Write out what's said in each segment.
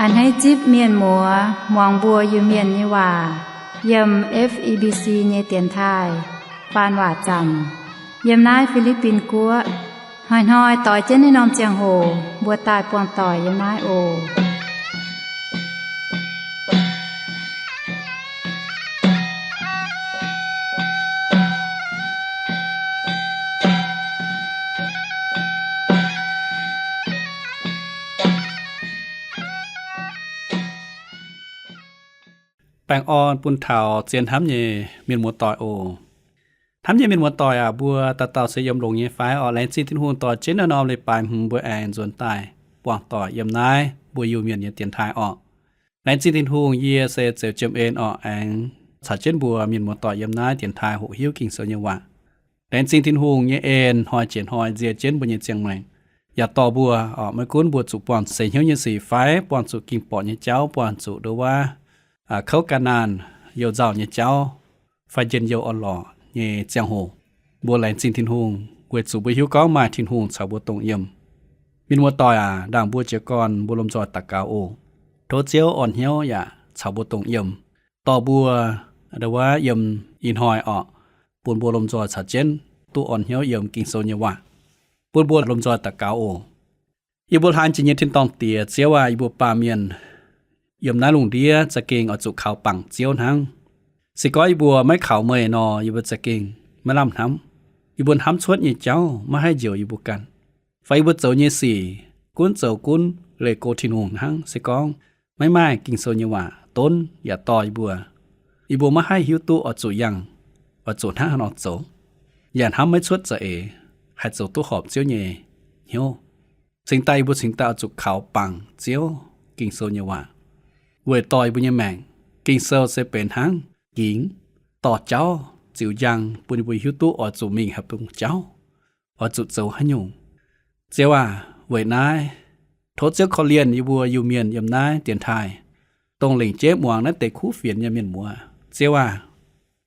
Hneiv zipv mienh muoz muangx mbuo Iu-Mienh nyei waac yiem F E B C nyei dienx taaih faan waac zanc yiem naaiv Fi^li^bin Guoqv. Hnoi-hnoi doix jienv naaiv norm ziangh hoc mbuo daaih buangh doic yiem naaiv oc. Baengh orn bun taux zien hnamv nyei mienh muoz-doic oc. Hnamv nyei mienh muoz-doic aac, mbuo dauh dauh se yiem longx nyei fai? Orqc, laengz zingh Tin-Hungh dorh jienv naaiv norm leiz-baaix hmz mbuo aengx nzuonx daaih buangh doic yiem naaiv mbuo Iu-Mienh nyei dienx taaih orqc. Laengz zingh Tin-Hungh, yie se Zeuz Jiem En orqc, aengx caux jienv mbuo mienh muoz-doic yiem naaiv dienx taaih hoqc hiuv Ging-Sou nyei waac. Laengz zingh Tin-Hungh nyei en hnoi jiex hnoi nzie jienv mbuo nyei ziangh maengc, yaac dorh mbuo orqc, maiv gunv mbuo zuqc buangh seix hnyouv nyei sic fai buangh zuqc ging-borqc nyei jauv, buangh zuqc ndo wuov kouv ga'naanh, youh nzauh nyei jauv, fai njien-youh orn-lorqc nyei ziangh hoc, mbuo laengz zingh Tin-Hungh weic zuqc mbuo hiuv gorngv maaih Tin-Hungh caux mbuo dongh yiem. Mienh muoz-doic aac, ndaangc mbuo jiez gorn mbuo lomh nzoih daux gaux oc. Tov Ziouv orn hnyouv yaac caux mbuo dongh yiem, dorh mbuo ndo wuov yiem ih hnoi orqc, bun mbuo lomh nzoih caux jienv duqv orn hnyouv yiem Ging-Sou nyei waac. Bun mbuo lomh nzoih daux gaux oc. Yie mbuo hlaang jiex nyei tin-dorngh Diex, Ziouv aac, yie mbuo baamh mienh yiem naaiv lungh ndiev za'gengh oix zuqc kaux bangc Ziouv hnangv. Se gorngv yie mbuo maiv kaux meih nor, yie mbuo za'gengh maiv lamh hnamv. Yie mbuo hnamv cuotv nyei jauv maiv haih njoux yie mbuo ganh. Fai yie mbuo zoux nyei sic gunv zoux gunv leih go Tin-Hungh hnangv. Se gorngv maiv maaih Ging-Sou nyei waac donv yaac dorh yie mbuo, yie mbuo maiv haih hiuv duqv oix zuqc yangh, oix zuqc hnangv haaix nor zoux, yaac hnamv maiv cuotv za'eix haih zoux duqv horpc Ziouv nyei hnyouv. Cingx daaih yie mbuo cingx daaih oix zuqc kaux bangc Ziouv Ging-Sou nyei waac weic dorh yie mbuo nyei maengc. Ging-Sou se benx hnangv gingx dorh jauv ziux njang bun yie mbuo hiuv duqv oix zuqc mingh haaix nyungc jauv, oix zuqc zoux haaix nyungc. Ziouv aac, weic naaiv tov Ziouv korv-lienh yie mbuo Iu-Mienh yiem naaiv dienx taaih, dongh lengc jeiv muangx naaiv deix kuv fienx nyei mienh muoz. Ziouv aac,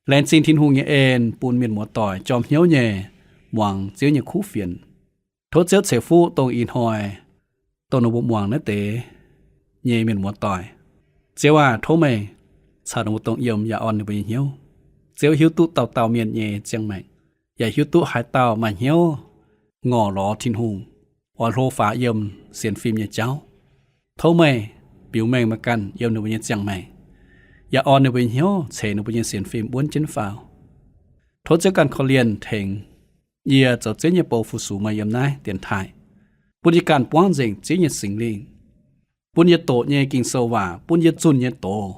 laengz zingh Tin-Hungh nyei en bun mienh muoz-doic jorm hnyouv nyei muangx Ziouv nyei kuv fienx. Tov Ziouv ceix fuqv dongh ih hnoi dongh ninh mbuo muangx naaiv deix nyei mienh muoz-doic. Ziouv aac, tov meih caux ninh mbuo dongh yiem yaac orn ninh mbuo nyei hnyouv. Ziouv hiuv duqv dauh dauh mienh nyei ziangh maengc, yaac hiuv duqv haaix dauh maaih hnyouv ngorc lorz Tin-Hungh, oix hlo faaux yiem sienx fim nyei jauv. Tov meih biux mengh meih ganh yiem ninh mbuo nyei ziangh maengc, yaac orn ninh mbuo nyei hnyouv ceix ninh mbuo nyei sienx fim wuonv jienv faaux. Tov Ziouv ganh korv-lienh tengx yie zoux Ziouv nyei bou fu-sux meih yiem naaiv dienx taaih, bun yie ganh buangv nzengc Ziouv nyei Singx Lingh, bun yie doqc nyei Ging-Sou waac, bun yie zunh nyei doz,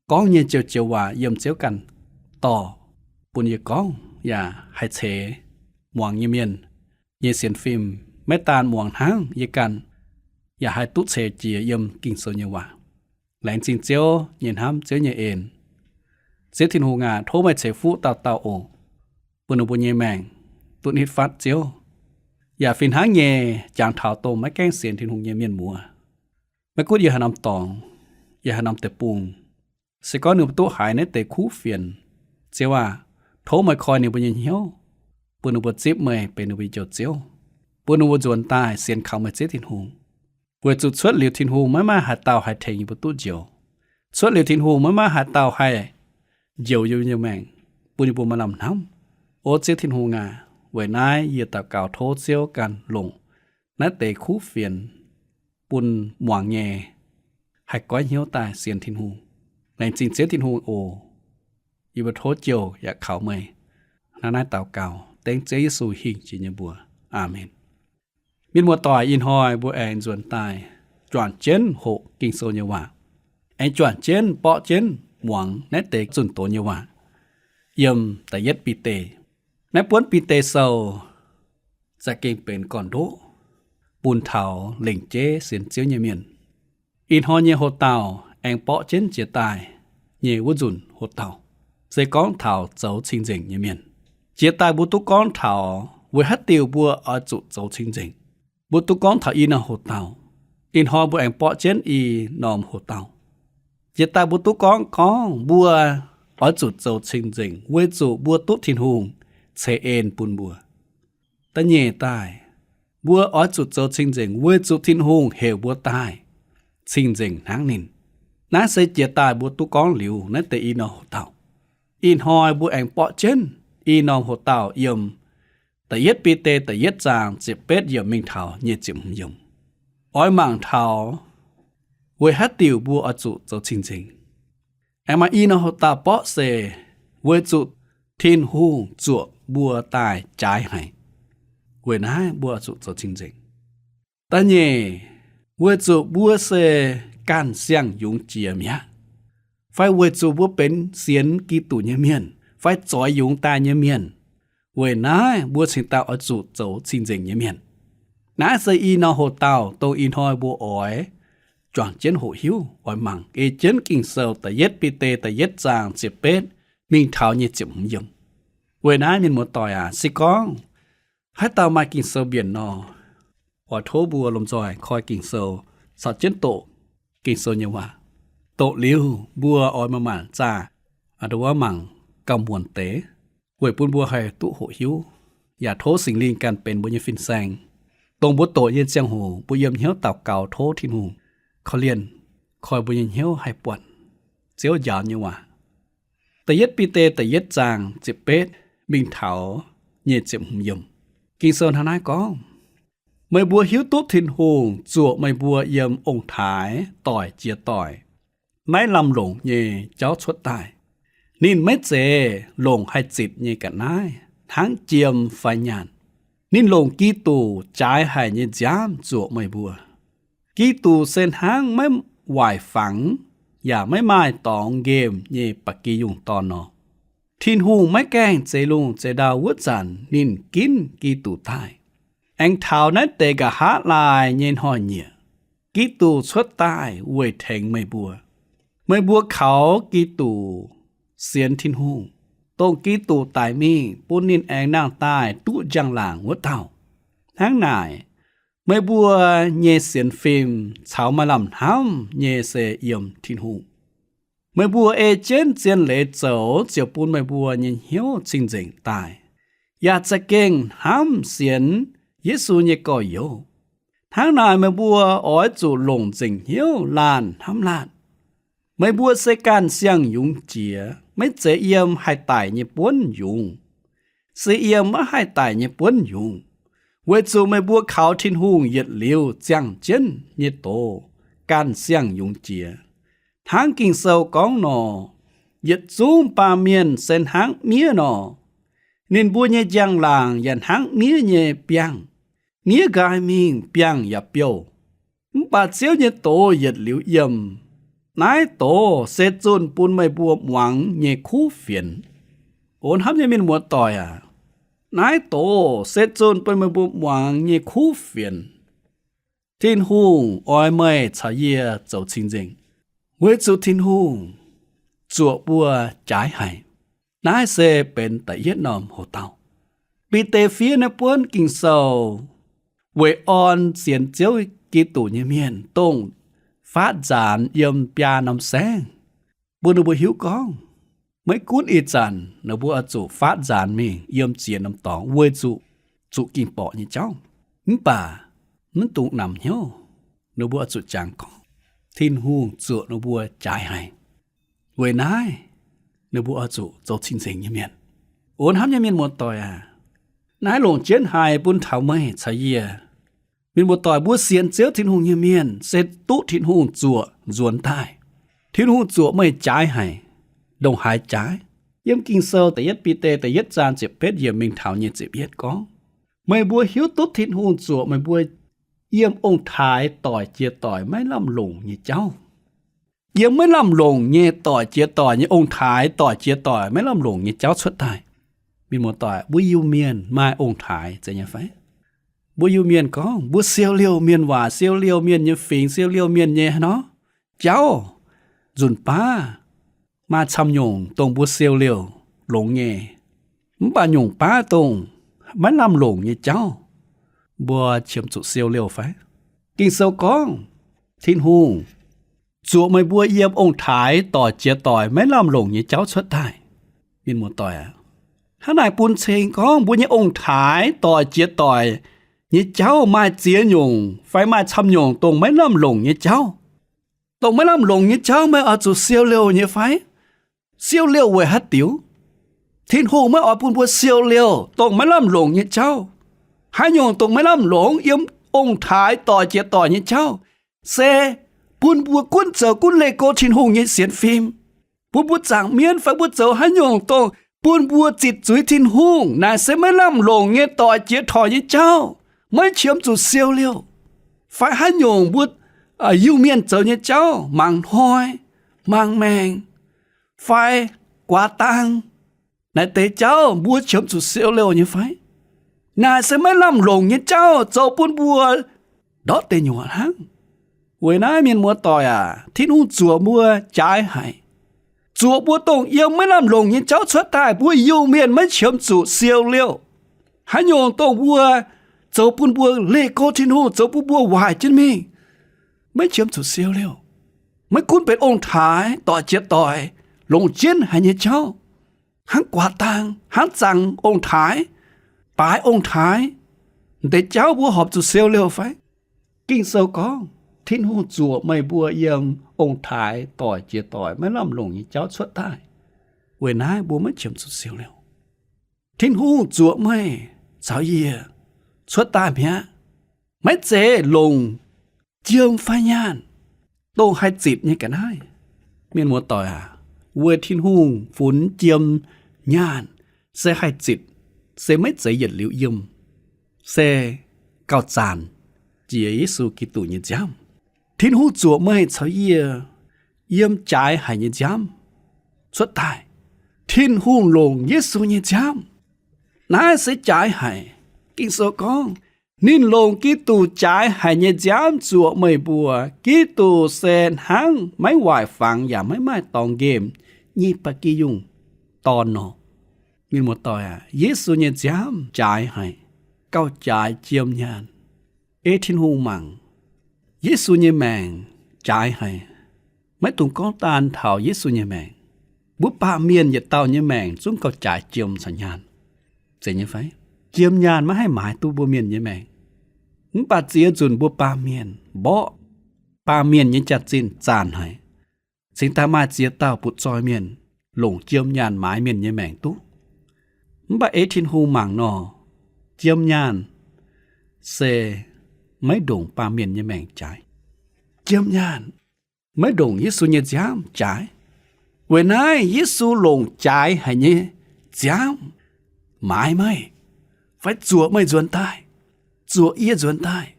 gorngv nyei joux-joux waac yiem Ziouv ganh dorh, bun yie gorngv yaac haih ceix muangx nyei mienh nyei sienx fim. Maiv daan muangx hnangv, yie ganh yaac haih duqv ceix jiez yiem Ging-Sou nyei waac. Laengz zingh Ziouv nyei hnamv, Ziouv nyei en. Ziouv Tin-Hungh aac, tov meih ceix fuqv dauh dauh oc, bun ninh mbuo nyei maengc duqv nitv fatv Ziouv, yaac fih hnangv nyei jangx taux dongh maiv gaengh sienx Tin-Hungh nyei mienh muoz. Maiv gunv yiem haaix norm dorngx, yiem haaix norm deic-bung, se gorngv ninh mbuo duqv haiz naaiv deix kuv fienx, Ziouv aac, tov meih koi ninh mbuo nyei hnyouv, bun ninh mbuo zipv meih benx ninh mbuo nyei Njoux Ziouv, bun ninh mbuo nzuonx daaih sienx kaux meih Ziouv Tin-Hungh. Weic zuqc cuotv liuz Tin-Hungh maiv maaih haaix dauh haih tengx yie mbuo duqv njoux. Cuotv liuz Tin-Hungh maiv maaih haaix dauh haih njoux yie mbuo nyei maengc, bun yie mbuo maaih lamh hnamv. O Ziouv Tin-Hungh aac, weic naaiv yie daux gaux tov Ziouv ganh longc naaiv deix kuv fienx bun muangx nyei haih goiv hnyouv daaih sienx Tin-Hungh. Laengz zingh Ziouv Tin-Hungh oc. Yie mbuo tov jouh yaac kaux meih. Hnangv naaiv daux gaux dengv Ziouv Yesu hingh jiex nyei mbuox. Aamen. Mienh muoz-doic, ih hnoi mbuo aengx nzuonx daaih juangc jienv hoqc Ging-Sou nyei waac, aengx juangc jienv borqv jienv muangx naaiv deix zunh doz nyei waac yiem da'yietv Bide. Naaiv buonv Bide sou za'gengh benx gorn-ndoqv bun taux lengc jeiv sienx Ziouv nyei mienh. Ih hnoi nyei hoc-dauh aengx borqv jienv jiex daaih nyei wuov nzunc hoc-dauh, se gorngv taux zoux cing-nzengc nyei mienh. Jiex daaih mbuo duqv gorngv taux weic haaix diuc mbuo oix zuqc zoux cing-nzengc. Mbuo duqv gorngv taux i norm hoc-dauh. Ih hnoi mbuo aengx borqv jienv i norm hoc-dauh. Jiex daaih mbuo duqv gorngv gorngv mbuo oix zuqc zoux cing-nzengc weic zuqc mbuo duqv Tin-Hungh ceix en bun mbuo. Da'nyeic daaih, mbuo oix zuqc zoux cing-nzengc weic zuqc Tin-Hungh heuc mbuo daaih. cing-nzengc hnangv ninh. Naaiv se jiex daaih mbuo duqv gorngv liuz naaiv deix i norm hoc-dauh. Ih hnoi mbuo aengx borqv jienv i norm hoc-dauh yiem da'yietv Bide da'yietv zaang ziepc betv yiemc mingh taux nyic ziepc hmz yiemc. Oix mangc taux weic haaix diuc mbuo oix zuqc zoux cing-nzengc. Aengx maaih i norm hoc-dauh borqv se weic zuqc Tin-Hungh zuoqc mbuo daaih jaaix haic. Weic naaiv mbuo oix zuqc zoux cing-nzengc. Da'nyeic, weic zuqc mbuo se ganh siang-yungz jiex mi'aqv, fai weic zuqc mbuo benx sienx Giduc nyei mienh fai zoix yungz daaih nyei mienh. Weic naaiv mbuo cingx daaih oix zuqc zoux cing-nzengc nyei mienh. Naaiv se i norm hoc-dauh dongh ih hnoi mbuo oix juangc jienv hoqc hiuv, oix mangc ei jienv Ging-Sou da'yietv Bide da'yietv zaang ziepc betv mingh taux nyic ziepc hmz yiemc. Weic naaiv mienh muoz-doic aac, se gorngv haaix dauh maaih Ging-Sou mbienc nor, oix tov mbuo lomh nzoih koi Ging-Sou caux jienv doqc Ging-Sou nyei waac. Doqc liuz mbuo oix manc-manc zaah a'nduov mangc gauh muonc deix, weic bun mbuo haih duqv hoqc hiuv, yaac tov Singx Lingh ganh benx mbuo nyei fin-saeng. Dongh mbuo doqc nyei ziangh hoc mbuo yiem hnyouv daux gaux tov Tin-Hungh korv-lienh, koi mbuo nyei hnyouv haih buatc Ziouv njaaux nyei waac. Da'yietv Bide da'yietv zaang ziepc betv mingh taux nyic ziepc hmz yiemc. Ging-Sou hnangv naaiv gorngv, meih mbuo hiuv duqv Tin-Hungh zuoqc meih mbuo yiem ong-taaix doic jiex doic maiv lamh longc nyei jauv cuotv daaih. Ninh maiv zeiz longc haih zitc nyei ga'naaiv hnangv jiem fai nyaanh. Ninh longc Giduc jaaix haic nyei nziaamv zuoqc meih mbuo. Giduc se hnangv maiv waaic fangx yaac maiv maaih dorngx nqemh nyei ba'gi yungh dorn nor. Tin-Hungh maiv gaengh zeix lungh zeix ndau wuov zanc ninh ginv Giduc daaih. Aengx taux naaiv deix nqa'haav laai nyei hnoi-nyieqc, Giduc cuotv daaih weic tengx meih mbuo. Meih mbuo kaux Giduc sienx Tin-Hungh, dongh Giduc daic mingh bun ninh aengx nangh daaih duqv njang-laangc wuov dauh. Hnangv naaic, meih mbuo nyei sienx fim caux maaih lamh hnamv nyei se yiem Tin-Hungh. Meih mbuo ei jienv zien leiz zoux ziouc bun meih mbuo nyei hnyouv cing-nzengc daaih, yaac za'gengh hnamv sienx Yesu nyei gorx-youz. Hnangv naaic meih mbuo oix zuqc longc nzengc hnyouv laanh hnamv laanh. Meih mbuo se ganh siang-yungz jiex, maiv zeiz yiem haih daic nyei buonv yungz, se yiem maiv haih daic nyei buonv yungz, weic zuqc meih mbuo kaux Tin-Hungh yietc liuz ziangh jienv nyei doz ganh siang-yungz jiex. Hnangv Ging-Sou gorngv nor, yietc zungv baamh mienh se hnangv miev nor. Ninh mbuo nyei njang-laangc yaac hnangv miev nyei biangh. Miev nqaai mingh, biangh yaac biouv. Mv baac Ziouv nyei doz yietc liuz yiem. Naaiv doz se zunh bun meih mbuo muangx nyei kuv fienx. O hnamv nyei mienh muoz-doic aac, naaiv doz se zunh bun meih mbuo muangx nyei kuv fienx. Tin-Hungh oix meih caux yie zoux cing-nzengc, weic zuqc Tin-Hungh zuoqc mbuo jaaix haic. Naaiv se benx da'yietv norm hoc-dauh. Bide fiev naaiv buonv Ging-Sou weic orn sienx Ziouv Giduc nyei mienh dongh faatv nzaanx yiem biaa norm saengv, bun ninh mbuo hiuv gorngv maiv gunv ih zanc ninh mbuo oix zuqc faatv nzaanx mingh yiem ziex norm dorngx weic zuqc zuqc ging-borqc nyei jauv. Mv baac mv dungx namx hnyouv, ninh mbuo oix zuqc jangx gorngv Tin-Hungh zuoqc ninh mbuo jaaix haic. Weic naaiv ninh mbuo oix zuqc zoux cing-nzengc nyei mienh. O hnamv nyei mienh muoz-doic aac, naaiv longc jienv haiz bun taux meih caux yie. Mienh muoz-doic, mbuo sienx Ziouv Tin-Hungh nyei mienh se duqv Tin-Hungh zuoqc nzuonx daaih. Tin-Hungh zuoqc meih jaaix haic, ndongc haaix jaaix? Yiem Ging-Sou da'yietv Bide da'yietv zaang ziepc betv yiemc mingh taux nyic ziepc yietv gorngv, meih mbuo hiuv duqv Tin-Hungh zuoqc meih mbuo yiem ong-taaix doic jiex doic maiv lamh longc nyei jauv. Yiem maiv lamh longc nyei doic jiex doic nyei ong-taaix, doic jiex doic maiv lamh longc nyei jauv cuotv daaih. Mienh muoz-doic, mbuo Iu-Mienh maaih ong-taaix zeiz nyei fai? Mbuo Iu-Mienh gorngv mbuo siou liouh mienh waac, siou liouh mienh nyei fingx, siou liouh mienh nyei haaix nor jauv. Nzunc baav maaih camv nyungc dongh mbuo siou liouh longx nyei, mv baac nyungc baav dongh maiv lamh longc nyei jauv, mbuo qiemx zuqc siou liouh fai? Ging-Sou gorngv Tin-Hungh zuoqc meih mbuo yiem ong-taaix doic jiex doic maiv lamh longc nyei jauv cuotv daaih. Mienh muoz-doic aac, hnangv naaic bun cing gorngv mbuo nyei ong-taaix doic jiex doic nyei jauv maaih ziex nyungc fai maaih camv nyungc dongh maiv lamh longc nyei jauv. Dongh maiv lamh longc nyei jauv meih oix zuqc siou liouh nyei fai? Siou liouh weic haaix diuc? Tin-Hungh maiv oix bun mbuo siou liouh dongh maiv lamh longc nyei jauv. Haaix nyungc dongh maiv lamh longc yiem ong-taaix doic jiex doic nyei jauv, se bun mbuo gunv zoux gunv leih go Tin-Hungh nyei sienx fim. Bun mbuo zaangc mienv fai mbuo zoux haaix nyungc dongh bun mbuo zitc zuiz Tin-Hungh, naaic se maiv lamh longc nyei doic jiex doic nyei jauv, maiv qiemx zuqc siou liouh. Fai haaix nyungc mbuo Iu-Mienh zoux nyei jauv, mangc hnoi, mangc maengc, fai guaax dang, naaiv deix jauv mbuo qiemx zuqc siou liouh nyei fai? Naaiv se maiv lamh longc nyei jauv, zoux bun mbuo ndortv deic nyuoqc hnangv. Weic naaiv mienh muoz-doic aac, Tin-Hungh zuoqc mbuo jaaix haic, zuoqc mbuo dongh yiem maiv lamh longc nyei jauv cuotv daaih, mbuo Iu-Mienh maiv qiemx zuqc siou liouh. Haaix nyungc dongh mbuo zoux bun mbuo leih go Tin-Hungh, zoux bun mbuo waaic jienv mingh, maiv qiemx zuqc siou liouh. Maiv gunv benx ong-taaix doic jiex doic longc jienv haic nyei jauv, hnangv guaax dang, hnangv zaangc ong-taaix, baaix ong-taaix, deix jauv mbuo horpc zuqc siou liouh fai? Ging-Sou gorngv, Tin-Hungh zuoqc meih mbuo yiem ong-taaix doic jiex doic maiv lamh longc nyei jauv cuotv daaih. Weic naaiv mbuo maiv qiemx zuqc siou liouh. Tin-Hungh zuoqc meih caux yie cuotv daaih mi'aqv, maiv zeiz longc jiem fai nyaanh dongh haih zitc nyei ga'naaiv. Mienh muoz-doic aac, weic Tin-Hungh funx jiem nyaanh se haih zitc, se maiv zeiz yietc liuz yiem, se gauh zanc jiex Yesu Giduc nyei nziaamv. Tin-Hungh zuoqc meih caux yie yiem jaaix haic nyei nziaamv cuotv daaih. Tin-Hungh longc Yesu nyei nziaamv. Naaiv se jaaix haic. Ging-Sou gorngv, ninh longc Giduc jaaix haic nyei nziaamv zuoqc meih mbuo. Giduc se hnangv maiv waaic fangx yaac maiv maaih dorngx nqemh nyei ba'gi yungh dorn nor. Mienh muoz-doic aac, Yesu nyei nziaamv jaaix haic, gauh jaaix jiem nyaanh. Ei Tin-Hungh mangc, Yesu nyei maengc jaaix haic. Maiv dungx gorngv daan taux Yesu nyei maengc. Mbuo baamh mienh yietc dauh nyei maengc zungv gauh jaaix jiem caux nyaanh. Zeiz nyei fai? Jiem nyaanh maiv haih maaiz duqv mbuo mienh nyei maengc. Mv baac ziex nzunc mbuo baamh mienh mborqv baamh mienh nyei jaax-zinh zaanc haic, cingx daaih maaih ziex dauh butv-zoih mienh longc jiem nyaanh maaiz mienh nyei maengc duqv. Mv baac ei Tin-Hungh mangc nor, jiem nyaanh se maiv ndongc baamh mienh nyei maengc jaaix. Jiem nyaanh maiv ndongc Yesu nyei nziaamv jaaix. Weic naaiv Yesu longc jaaix haic nyei nziaamv maaiz meih, fai zuoqc meih nzuonx daaih, zuoqc yie nzuonx daaih,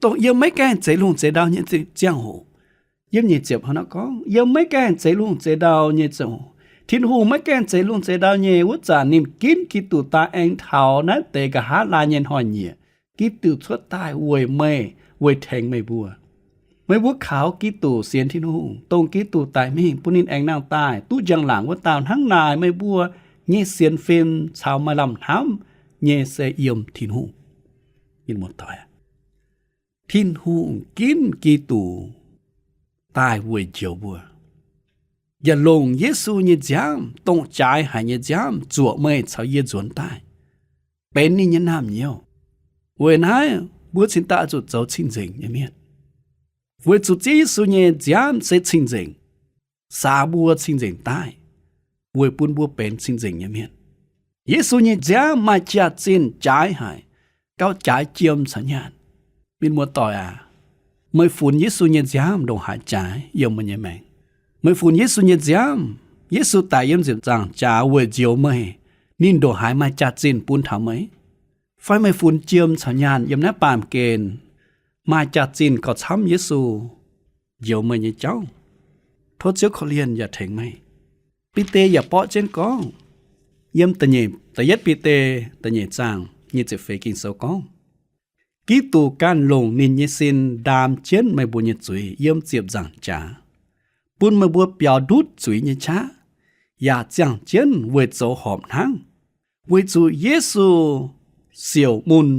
dongh yiem maiv gaengh zeix lungh zeix ndau nyei ziangh hoc. Yiem nyic ziepc hnangv naaiv gorngv, yiem maiv gaengh zeix lungh zeix ndau nyei ziangh hoc, Tin-Hungh maiv gaengh zeix lungh zeix ndau nyei wuov zanc, ninh ginv Giduc daaih aengx taux naaiv deix nqa'haav laai nyei hnoi-nyieqc. Giduc cuotv daaih weic meih, weic tengx meih mbuo. Meih mbuo kaux Giduc sienx Tin-Hungh, dongh Giduc daic mingh bun ninh aengx nangh daaih duqv njang-laangc wuov dauh hnangv naaic, meih mbuo nyei sienx fim caux maaih lamh hnamv nyei se yiem Tin-Hungh. Mienh muoz-doic, Tin-Hungh ginv Giduc daaih weic njoux mbuo, yaac longc Yesu nyei nziaamv, dongh jaaix haic nyei nziaamv, zuoqc meih caux yie nzuonx daaih benx ninh nyei naamh nyouz. Weic naaiv mbuo cingx daaih zuqc zoux cing-nzengc nyei mienh, weic zuqc Ziouv Yesu nyei nziaamv se cing-nzengc, saax mbuo cing-nzengc daaih, weic bun mbuo benx cing-nzengc nyei mienh. Yesu nyei nziaamv maaih jaax-zinh jaaix haic, gauh jaaix jiem caux nyaanh. Mienh muoz-doic aac, meih funx Yesu nyei nziaamv ndongc haaix jaaix yiem meih nyei maengc? Meih funx Yesu nyei nziaamv, Yesu daic yiem ziepc nzaangc jaax weic njoux meih, ninh ndongc haaix maaih jaax-zinh bun taux meih? Fai meih funx jiem caux nyaanh yiem naaiv baamh gen maaih jaax-zinh gauh camv Yesu njoux meih nyei jauv? Tov Ziouv korv-lienh yaac tengx meih. Bide yaac borqv jienv gorngv, yiem da'nyeic, da'yietv Bide da'nyeic zaang nyic ziepc feix Ging-Sou gorngv, Giduc ganh longc ninh nyei sin ndaam jienv meih mbuo nyei zuiz yiem ziepc nzaangc jaax, bun meih mbuo biaux ndutv zuiz nyei qaqv, yaac ziangh jienv weic zoux horpc hnangv. Weic zuqc Yesu siouc mun,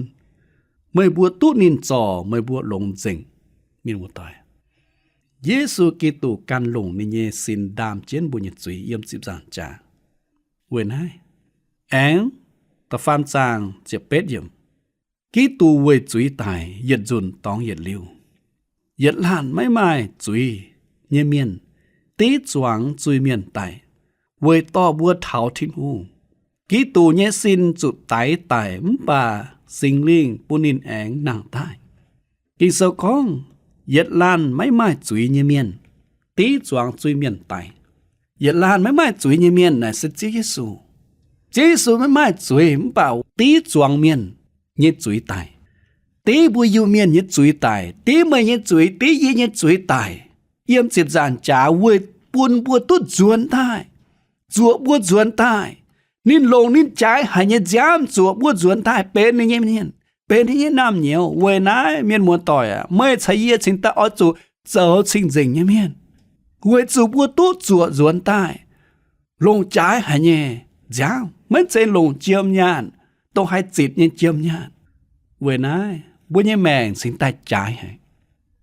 meih mbuo duqv ninh zorc meih mbuo longx nzengc. Mienh muoz-doic, Yesu Giduc ganh longc ninh nyei sin ndaam jienv mbuo nyei zuiz yiem ziepc nzaangc jaax. Weic naaiv, aengx da'faam zaang ziepc betv yiemc, Giduc weic zuiz daic yietc nzunc dorngx yietc liuz, yietc laanh maiv maaih zuiz nyei mienh, div zuangx zuiz-mienh daic, weic dorh mbuo taux Tin-Hungh. Giduc nyei sin zuqc daix daic mv baac Singx Lingh bun ninh aengx nangh daaih. Ging-Sou gorngv, yietc laanh maiv maaih zuiz nyei mienh div zuangx zuiz-mienh daic. Yietc laanh maiv maaih zuiz nyei mienh naaic se Ziouv Yesu. Ziouv Yesu maiv maaih zuiz mv baac div zuangx mienh nyei zuiz daic. Div mbuo Iu-Mienh nyei zuiz daic, div meih nyei zuiz, div yie nyei zuiz daic, yiem ziepc nzaangc jaax weic bun mbuo duqv nzuonx daaih, zuoqc mbuo nzuonx daaih. Ninh longc ninh jaaix haic nyei nziaamv zuoqc mbuo nzuonx daaih benx ninh nyei mienh, benx ninh nyei naamh nyouz. Weic naaiv mienh muoz-doic aac, meih caux yie cingx daaih oix zuqc zoux cing-nzengc nyei mienh, weic zuqc mbuo duqv zuoqc nzuonx daaih. Longc jaaix haic nyei nziaamv, maiv zeiz longc jiem nyaanh, dongh haih zitc nyei jiem nyaanh. Weic naaiv mbuo nyei maengc cingx daaih jaaix haic,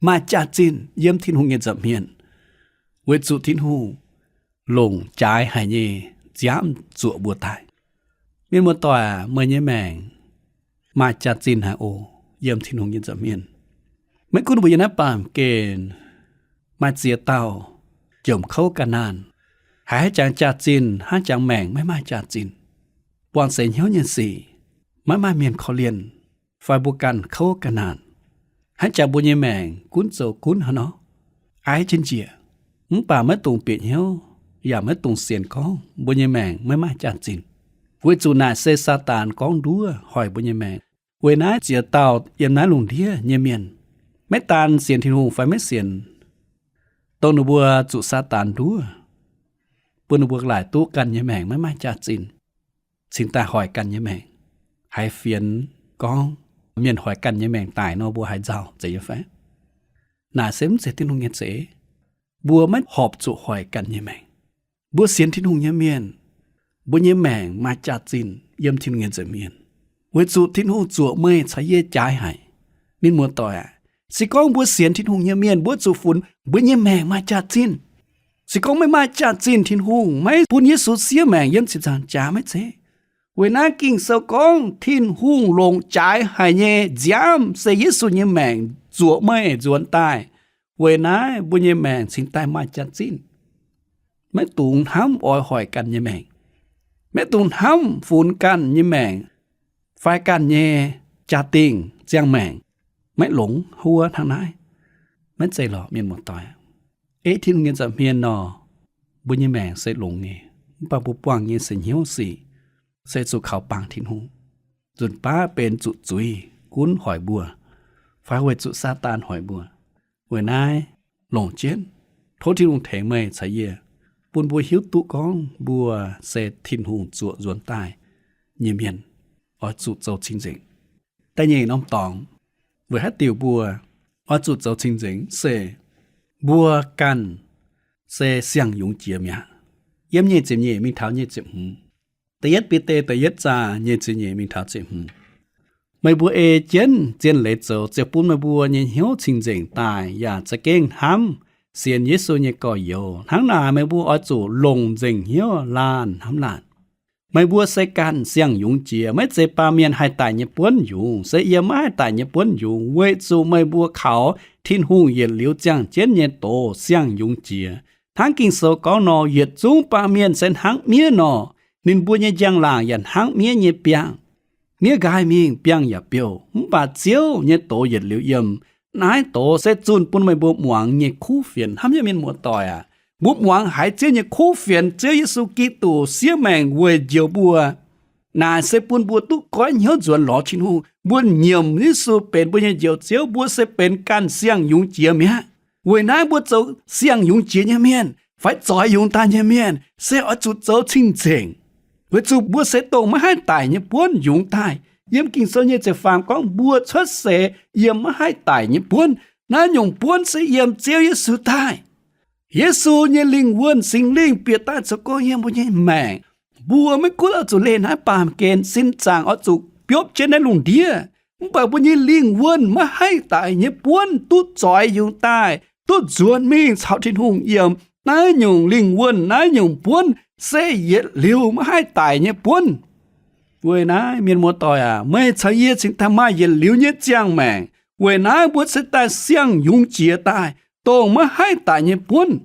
maaih jaax-zinh yiem Tin-Hungh nyei nza'hmien, weic zuqc Tin-Hungh longc jaaix haic nyei nziaamv zuoqc mbuo daaih. Mienh muoz-doic aac, meih nyei maengc maaih jaax-zinh haic oc yiem Tin-Hungh nyei nza'hmien. Maiv gunv mbuo yiem naaiv baamh gen maaih ziex dauh jomc kouv ga'naanh, haiz haaix jangx jaax-zinh, haaix jangx maengc maiv maaih jaax-zinh, buangh seix hnyouv nyei sic, maiv maaih mienh korv-lienh, fai mbuo ganh kouv ga'naanh, haaix jangx mbuo nyei maengc gunv zoux gunv hnangv nor, aiv jienv njiec, mv baac maiv dungx bieqc hnyouv yaac maiv dungx sienx gorngv mbuo nyei maengc maiv maaih jaax-zinh, weic zuqc naaic se Saadaan gorngv nduov hoic mbuo nyei maengc. Weic naaiv ziex dauh yiem naaiv lungh ndiev nyei mienh, maiv daan sienx Tin-Hungh fai maiv sienx, dongh ninh mbuo zuqc Saadaan nduov, bun ninh mbuo laaic duqv ganh nyei maengc maiv maaih jaax-zinh, cingx daaih hoic ganh nyei maengc. Haiz fienx gorngv mienh hoic ganh nyei maengc daic nor, mbuo haaix nzauh zeiz nyei fai? Naaic se mv zeiz Tin-Hungh nyei za'eix. Mbuo maiv horpc zuqc hoic ganh nyei maengc. Mbuo sienx Tin-Hungh nyei mienh, mbuo nyei maengc maaih jaax-zinh yiem Tin-Hungh nyei nza'hmien, weic zuqc Tin-Hungh zuoqc meih caux yie jaaix haic. Mienh muoz-doic aac, se gorngv mbuo sienx Tin-Hungh nyei mienh, mbuo zuqc funx mbuo nyei maengc maaih jaax-zinh. Se gorngv maiv maaih jaax-zinh, Tin-Hungh maiv bun Yesu siev maengc yiem ziepc nzaangc jaax maiv zeiz. Weic naaiv Ging-Sou gorngv Tin-Hungh longc jaaix haic nyei nziaamv se Yesu nyei maengc zuoqc meih nzuonx daaih. Weic naaiv mbuo nyei maengc cingx daaih maaih jaax-zinh. Maiv dungx hnamv oix hoic ganh nyei maengc. Maiv dungx hnamv funx ganh nyei maengc fai ganh nyei jaa-dingh ziangh maengc maiv longx huov hnangv naaiv. Maiv zeiz lorqc, mienh muoz-doic. Ei Tin-Hungh nyei nza'hmien nor, mbuo nyei maengc se longx nyei, mv baac mbuo buangh nyei se hnyouv sic, se zuqc kaux bangc Tin-Hungh. Nzunc baav benx zuqc zuiz gunv hoic mbuo, fai weic zuqc Saadaan hoic mbuo. Weic naaiv longc jienv tov Tin-Hungh tengx meih caux yie, bun mbuo hiuv duqv gorngv mbuo se Tin-Hungh zuoqc nzuonx daaih nyei mienh, oix zuqc zoux cing-nzengc. Da'nyeic norm dorngx, weic haaix diuc mbuo oix zuqc zoux cing-nzengc se mbuo ganh se siang-yungz jiex mi'aqv. Yiem nyic ziepc nyeic mingh taux nyic ziepc hmz. Da'yietv Bide da'yietv zaah nyic ziepc nyeic mingh taux ziepc hmz. Meih mbuo ei jienv zien leiz zoux ziouc bun meih mbuo nyei hnyouv cing-nzengc daaih yaac za'gengh hnamv sienx Yesu nyei gorx-youz. Hnangv naaic meih mbuo oix zuqc longc nzengc hnyouv laanh hnamv laanh. Meih mbuo se ganh siang-yungz jiex, maiv zeiz baamh mienh haih daic nyei buonv yungz, se yiem maiv haih daic nyei buonv yungz, weic zuqc meih mbuo kaux Tin-Hungh yietc liuz ziangh jienv nyei doz siang-yungz jiex. Hnangv Ging-Sou gorngv nor, yietc zungv baamh mienh se hnangv miev nor, ninh mbuo nyei njang-laangc yaac hnangv miev nyei biangh. Miev nqaai mingh, biangh yaac biouv, mv baac Ziouv nyei doz yietc liuz yiem. Naaiv doz se zunh bun meih mbuo muangx nyei kuv fienx. Hnamv nyei mienh muoz-doic aac, mbuo muangx haiz Ziouv nyei kuv fienx, Ziouv Yesu Giduc siev maengc weic njoux mbuo. Naaic se bun mbuo duqv goiv hnyouv nzuonx lorz Tin-Hungh. Mbuo nyiemc Yesu benx mbuo nyei Njoux Ziouv, mbuo se benx ganh siang-yungz jiex mi'aqv. Weic naaiv mbuo zoux siang-yungz jiex nyei mienh, fai zoix yungz daaih nyei mienh, se oix zuqc zoux cing-nzengc, weic zuqc mbuo se dongh maiv haih daic nyei buonv yungz daaih. Yiem Ging-Sou nyei ziepc faam gorngv mbuo cuotv seix yiem maiv haih daic nyei buonv. Naaiv nyungc buonv se yiem Ziouv Yesu daaih. Yesu nyei lingh wuonh, Singx Lingh bieqc daaih zoux gong yiem mbuo nyei maengc. Mbuo maiv gunv oix zuqc leih naaiv baamh gen sin zaangc, oix zuqc biopv jienv naaiv lungh ndiev, mv baac mbuo nyei lingh wuonh maiv haih daic nyei buonv duqv zoix yungz daaih, duqv nzuonx mingh caux Tin-Hungh yiem. Naaiv nyungc lingh wuonh, naaiv nyungc buonv se yietc liuz maiv haih daic nyei buonv. Weic naaiv, mienh muoz-doic aac, meih caux yie cingx daaih maaih yietc liuz nyei ziangh maengc. Weic naaiv mbuo se daaih siang-yungz jiex daaih, dongh maiv haih daic nyei buonv,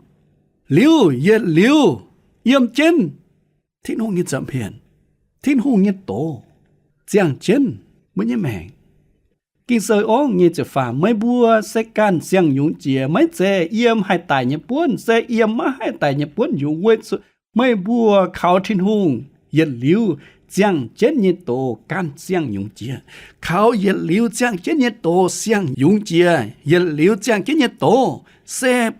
liuz yietc liuz yiem jienv Tin-Hungh nyei nza'hmien, Tin-Hungh nyei doz, ziangh jienv mbuo nyei maengc. Ging-Sou gorngv nyei ziepc faam, meih mbuo se ganh siang-yungz jiex, maiv zeiz yiem haih daic nyei buonv, se yiem maiv haih daic nyei buonv yungz, weic zuqc meih mbuo kaux Tin-Hungh yietc liuz ziangh jienv nyei doz ganh siang-yungz jiex. Kaux yietc liuz ziangh jienv nyei doz siang-yungz jiex, yietc liuz ziangh jienv nyei doz se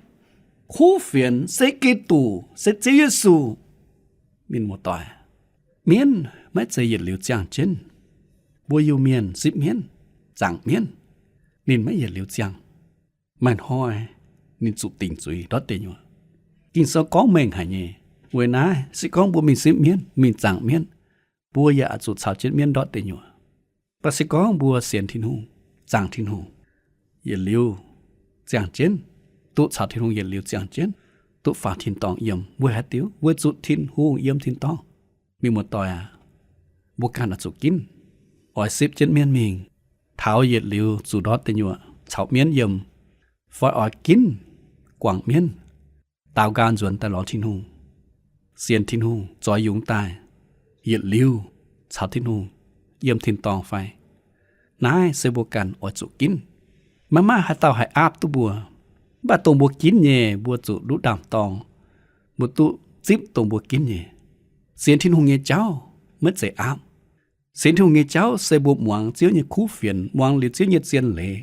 kuv fienx, se Giduc, se Ziouv Yesu. Mienh muoz-doic, mienv maiv zeiz yietc liuz ziangh jienv. Mbuo Iu-Mienh sipv mienv, zaangc mienv, ninh maiv yietc liuz ziangh. Maaih hnoi ninh zuqc dingc zuiz ndortv deic nyuoqc. Ging-Sou gorngv mengh haic nyei. Weic naaiv se gorngv mbuo mingh sipv mienv, mingh zaangc mienv, mbuo yaac oix zuqc caux jienv mienv ndortv deic nyuoqc. Mv baac se gorngv mbuo sienx Tin-Hungh, zaangc Tin-Hungh, yietc liuz ziangh jienv, duqv caux Tin-Hungh yietc liuz ziangh jienv, duqv faaux tin-dorngh yiem. Weic haaix diuc? Weic zuqc Tin-Hungh yiem tin-dorngh. Mienh muoz-doic aac, mbuo ganh oix zuqc ginv, oix sipv jienv mienv mingh, taux yietc liuz zuqc ndortv deic nyuoqc caux mienv yiem, fai oix ginv guangc mienv, daaux nqaang nzuonx daaih lorz Tin-Hungh, sienx Tin-Hungh, zoix yungz daaih, yietc liuz caux Tin-Hungh yiem tin-dorngh fai? Naaiv se mbuo ganh oix zuqc ginv. Maiv maaih haaix dauh haih aapv duqv mbuo. Mv baac dongh mbuo ginv nyei, mbuo zuqc nduqv ndaam-dorng, mbuo duqv zipv dongh mbuo ginv nyei. Sienx Tin-Hungh nyei jauv maiv zeiz aapv. Sienx Tin-Hungh nyei jauv se mbuo muangx Ziouv nyei kuv fienx, muangx liuz Ziouv nyei zien leiz,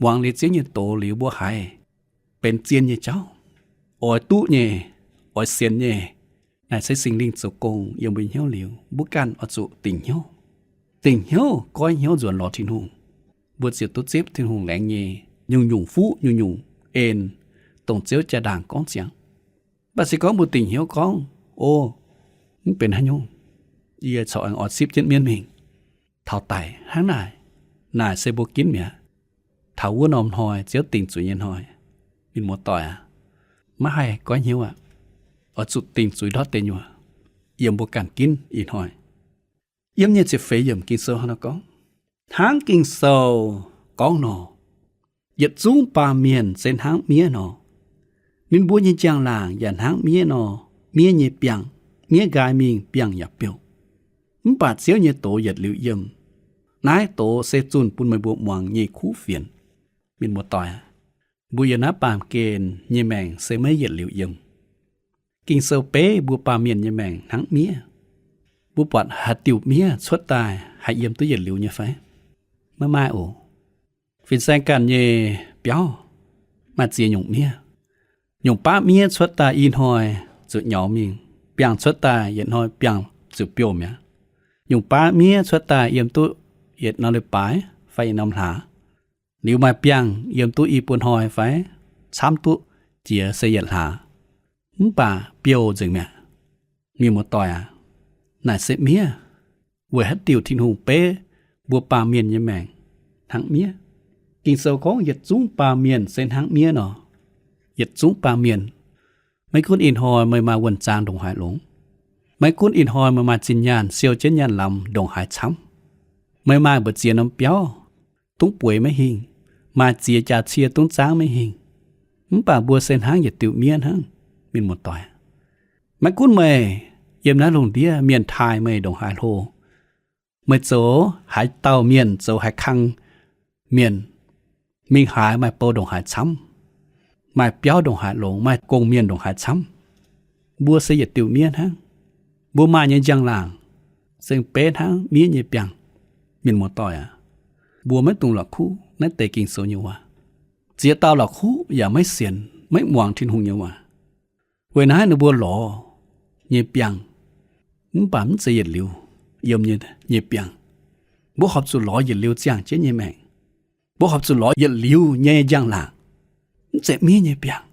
muangx liuz Ziouv nyei doz liuz mbuo haiz benx zien nyei jauv, oix duqv nyei, oix sienx nyei. Naaiv se Singx Lingh zoux gong yiem mbuo hnyouv liuz, mbuo ganh oix zuqc dingc hnyouv. Dingc hnyouv, goiv hnyouv nzuonx lorz Tin-Hungh, mbuo ziouc duqv zipv Tin-Hungh laengz nyei nyungc-nyungc fuqv, nyungc-nyungc en, dongh Ziouv jaa-ndaangc gorngv ziangx. Mv baac se gorngv mbuo dingc hnyouv gorngv, O, mv benx haaix nyungc, yie corc aengx oix sipv jienv mienv mingh, taux daic hnangv naaic, naaic se mbuo ginv mi'aqv. Taux wuov norm hnoi Ziouv dingc zuiz nyei hnoi, mienh muoz-doic aac, maiv haih goiv hnyouv aqv. Oix zuqc dingc zuiz ndortv deic nyuoqc yiem mbuo ganh ginv ih hnoi. Yiem nyic ziepc feix yiemc Ging-Sou hnangv nor gorngv, hnangv Ging-Sou gorngv nor, Yietc zungv baamh mienh se hnangv miev nor, ninh mbuo nyei njang-laangc yaac hnangv miev nor. Miev nyei biangh, miev nqaai mingh, biangh yaac biouv. Mv baac Ziouv nyei doz yietc liuz yiem. Naaiv doz se zunh bun meih mbuo muangx nyei kuv fienx. Mienh muoz-doic aac, mbuo yiem naaiv baamh gen nyei maengc se maiv yietc liuz yiem. Ging-Sou beiv mbuo baamh mienh nyei maengc hnangv miev. Mbuo buatc haaix diuc miev cuotv daaih haih yiem duqv yietc liuz nyei fai? Maiv maaih oc. Fin-saeng ganh nyei biauv maaih ziex nyungc miev. Nyungc baav miev cuotv daaih i hnoi zuqc nyaux mingh, biangh cuotv daaih yietc hnoi biangh ziouc biouh mi'aqv. Nyungc baav miev cuotv daaih yiem duqv yietc norm leiz-baaix fai yietc norm hlaax. Liuz maaih biangh yiem duqv i buo hnoi fai camv duqv jiex se yietc hlaax, mv baac biouh nzengc mi'aqv. Mienh muoz-doic aac, naaic se miev. Weic haaix diuc Tin-Hungh beiv mbuo baamh mienh nyei maengc hnangv miev? Ging-Sou gorngv yietc zungv baamh mienh se hnangv miev nor. Yietc zungv baamh mienh, maiv gunv ih hnoi meih maaih wuonh zaang ndongc haaix longx, maiv gunv ih hnoi meih maaih zinh nyaanh siou jienv nyaanh lamz ndongc haaix camv, meih maaih mbu'ziex norm biauv dungv bueix maiv hingh, maaih ziex jaax cie dungv zaangv maiv hingh, mv baac mbuo se hnangv yietc diuh miev hnangv, mienh muoz-doic. Maiv gunv meih yiem naaiv lungh ndiev mienh taaih meih ndongc haaix hlo, meih zoux haaix dauh mienh, zoux haaix kang mienh, mingh haaix maaih bou ndongc haaix camv, maaih biauv ndongc haaix longx, maaih gong-mienh ndongc haaix camv, mbuo se yietc diuh miev hnangv. Mbuo maaih nyei njang-laangc se beiv hnangv miev nyei biangh. Mienh muoz-doic aac, mbuo maiv dungx la'kuqv naaiv deix Ging-Sou nyei waac. Ziex dauh la'kuqv yaac maiv sienx, maiv muangx Tin-Hungh nyei waac. Weic naaiv ninh mbuo lorz nyei biangh, mv baac mv zeiz yietc liuz yiem nyei, nyei biangh. Mbuo horpc zuqc lorz yietc liuz ziangh jienv nyei maengc. Mbuo horpc zuqc lorz yietc liuz nyei njang-laangc, mv zeiz miev nyei biangh.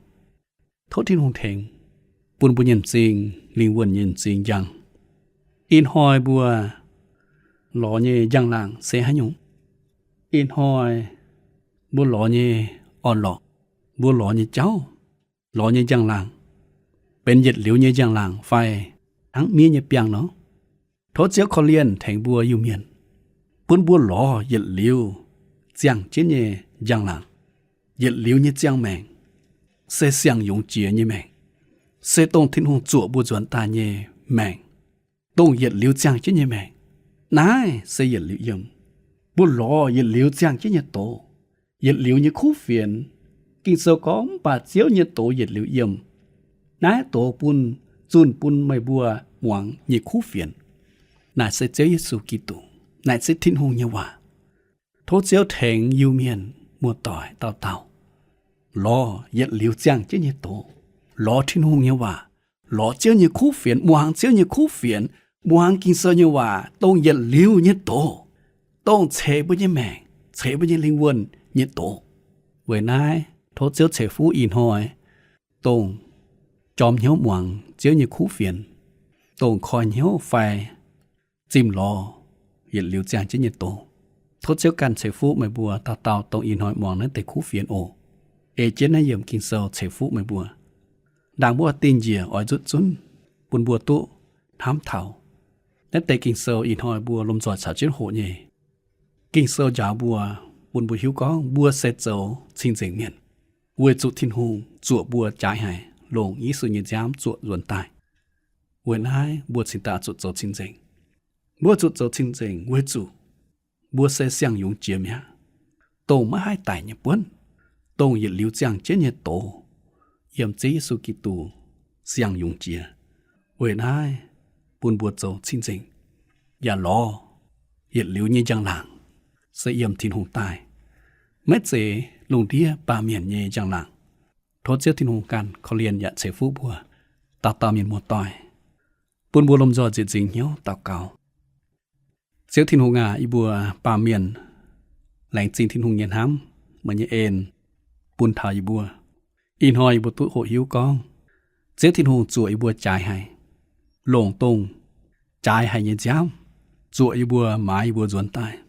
Tov Tin-Hungh tengx, bun mbuo nyei m'zing, lingh wuonh nyei m'zing njang. Ih hnoi mbuo lorz nyei njang-laangc se haaix nyungc? Ih hnoi mbuo lorz nyei orn-lorqc, mbuo lorz nyei jauv, lorz nyei njang-laangc, benx yietc liuz nyei njang-laangc fai hnangv miev nyei biangh nor? Tov Ziouv korv-lienh tengx mbuo Iu-Mienh, bun mbuo lorz yietc liuz ziangh jienv nyei njang-laangc, yietc liuz nyei ziangh maengc, se siang-yungz jiex nyei maengc, se dongh Tin-Hungh zuoqc mbuo nzuonx daaih nyei maengc, dongh yietc liuz ziangh jienv nyei maengc. Naaiv se yietc liuz yiem. Mbuo lorz yietc liuz ziangh jienv nyei doz, yietc liuz nyei kuv fienx. Ging-Sou gorngv, mv baac Ziouv nyei doz yietc liuz yiem. Naaiv doz bun, zunh bun meih mbuo muangx nyei kuv fienx. Naaiv se Ziouv Yesu Giduc. Naaiv se Tin-Hungh nyei waac. Tov Ziouv tengx Iu-Mienh muoz-doic dauh dauh lorz yietc liuz ziangh jienv nyei doz, lorz Tin-Hungh nyei waac, lorz Ziouv nyei kuv fienx, muangx Ziouv nyei kuv fienx, muangx Ging-Sou nyei waac, dongh yietc liuz nyei doz, dongh ceix mbuo nyei maengc, ceix mbuo nyei lingh wuonh nyei doz. Weic naaiv tov Ziouv ceix fuqv ih hnoi dongh jorm hnyouv muangx Ziouv nyei kuv fienx, dongh koi hnyouv fai zimh lorz yietc liuz ziangh jienv nyei doz. Tov Ziouv ganh ceix fuqv meih mbuo dauh dauh dongh ih hnoi muangx naaiv deix kuv fienx oc. Ei jienv naaiv yiemc Ging-Sou ceix fuqv meih mbuo. Ndaangc mbuo dingh njiec oix nzutv zunv bun mbuo duqv hnamv taux naaiv deix Ging-Sou ih hnoi mbuo lomh nzoih caux jienv hoqc nyei. Ging-Sou njaaux mbuo, bun mbuo hiuv gorngv mbuo se zoux cing-nzengc mienh, weic zuqc Tin-Hungh zuoqc mbuo jaaix haic, longc Yesu nyei nziaamv zuoqc nzuonx daaih. Weic naaiv mbuo cingx daaih zuqc zoux cing-nzengc. Mbuo zuqc zoux cing-nzengc weic zuqc mbuo se siang-yungz jiex mi'aqv, dongh maiv haih daic nyei buonv, dongh yietc liuz ziangh jienv nyei doz, yiem Ziouv Yesu Giduc siang-yungz jiex. Weic naaiv bun mbuo zoux cing-nzengc, yaac lorz yietc liuz nyei njang-laangc, se yiem Tin-Hungh daaih, maiv zeiz lungh ndiev baamh mienh nyei njang-laangc. Tov Ziouv Tin-Hungh ganh korv-lienh yaac ceix fuqv mbuo dauh dauh mienh muoz-doic, bun mbuo lomh nzoih nzieqc nzingx hnyouv daux gaux. Ziouv Tin-Hungh aac, yie mbuo baamh mienh laengz zingh Tin-Hungh nyei hnamv, meih nyei en bun taux yie mbuo. Ih hnoi yie mbuo duqv hoqc hiuv gorngv Ziouv Tin-Hungh zuoqc yie mbuo jaaix haic, longc dongh jaaix haic nyei nziaamv zuoqc yie mbuo, maaiz yie mbuo nzuonx daaih.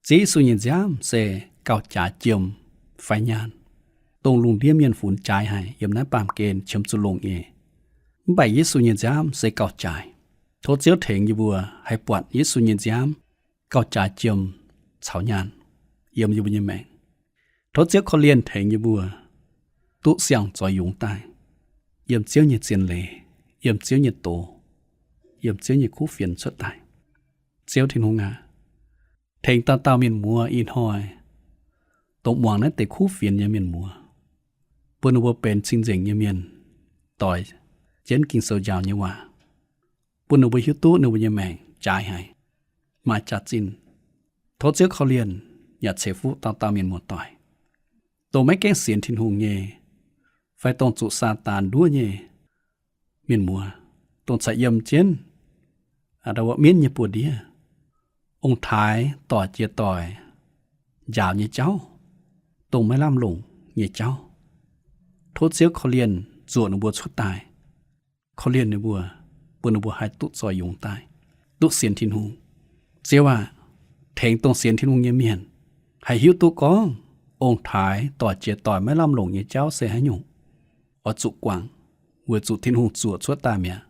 Ziouv Yesu nyei nziaamv se gauh jaaix jiem fai nyaanh, dongh lungh ndiev mienh funx jaaix haic yiem naaiv baamh gen qiemx zuqc longc nyei. Mv baac Yesu nyei nziaamv se gauh jaaix. Tov Ziouv tengx yie mbuo haih buatc Yesu nyei nziaamv gauh jaaix jiem caux nyaanh yiem yie mbuo nyei maengc. Tov Ziouv korv-lienh tengx yie mbuo duqv siang-zoix yungz daaih, yiem Ziouv nyei zien leiz, yiem Ziouv nyei doz, yiem Ziouv nyei kuv fienx cuotv daaih. Ziouv Tin-Hungh aac, tengx dauh dauh mienh muoz ih hnoi, dongh muangx naaiv deix kuv fienx nyei mienh muoz, bun ninh mbuo benx cing-nzengc nyei mienh, doix jienv Ging-Sou njaaux nyei waac, bun ninh mbuo hiuv duqv ninh mbuo nyei maengc jaaix haic, maaih jaax-zinh. Tov Ziouv korv-lienh yaac ceix fuqv dauh dauh mienh muoz-doic, dongh maiv gaengh sienx Tin-Hungh nyei, fai dongh zuqc Saadaan nduov nyei mienh muoz, dongh caux yiem jienv ndo wuov mienv nyei buoz-ndiev, ong-taaix doic jiex doic njaaux nyei jauv, dongh maiv lamh longc nyei jauv. Tov Ziouv korv-lienh zuoqc ninh mbuo cuotv daaih, korv-lienh ninh mbuo, bun ninh mbuo haih duqv zoih yungz daaih, duqv sienx Tin-Hungh. Ziouv aac, tengx dongh sienx Tin-Hungh nyei mienh haih hiuv duqv gorngv ong-taaix doic jiex doic maiv lamh longc nyei jauv se haaix nyungc, oix zuqc guangc, weic zuqc Tin-Hungh zuoqc cuotv daaih mi'aqv.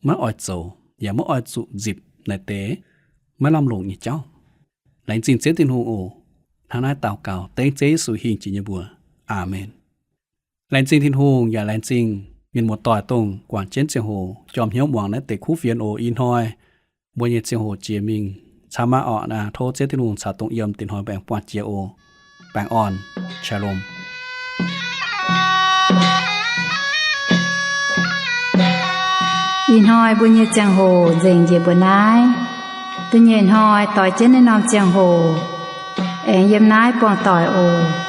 Maiv oix zoux yaac maiv oix zuqc nzipc naaiv deix maiv lamh longc nyei jauv. Laengz zingh Ziouv Tin-Hungh oc. Hnangv naaiv daux gaux dengv Ziouv Yesu hingh jiex nyei mbuox. Aamen. Laengz zingh Tin-Hungh yaac laengz zingh mienh muoz-doic dongh guangc jienv ziangh hoc jorm hnyouv muangx naaiv deix kuv fienx oc. Ih hnoi mbuo nyei ziangh hoc jiex mingh camv maiv orqc naaic, tov Ziouv Tin-Hungh caux dongh yiem dingc hnoi mbaengx buangh jiex oc. Baengh orn. Shalom. Ih hnoi mbuo nyei ziangh hoc nzengc njiec mbuo naaiv. Da'nyeic hnoi doix jienv naaiv norm ziangh hoc aengx yiem naaiv buangh doic oc.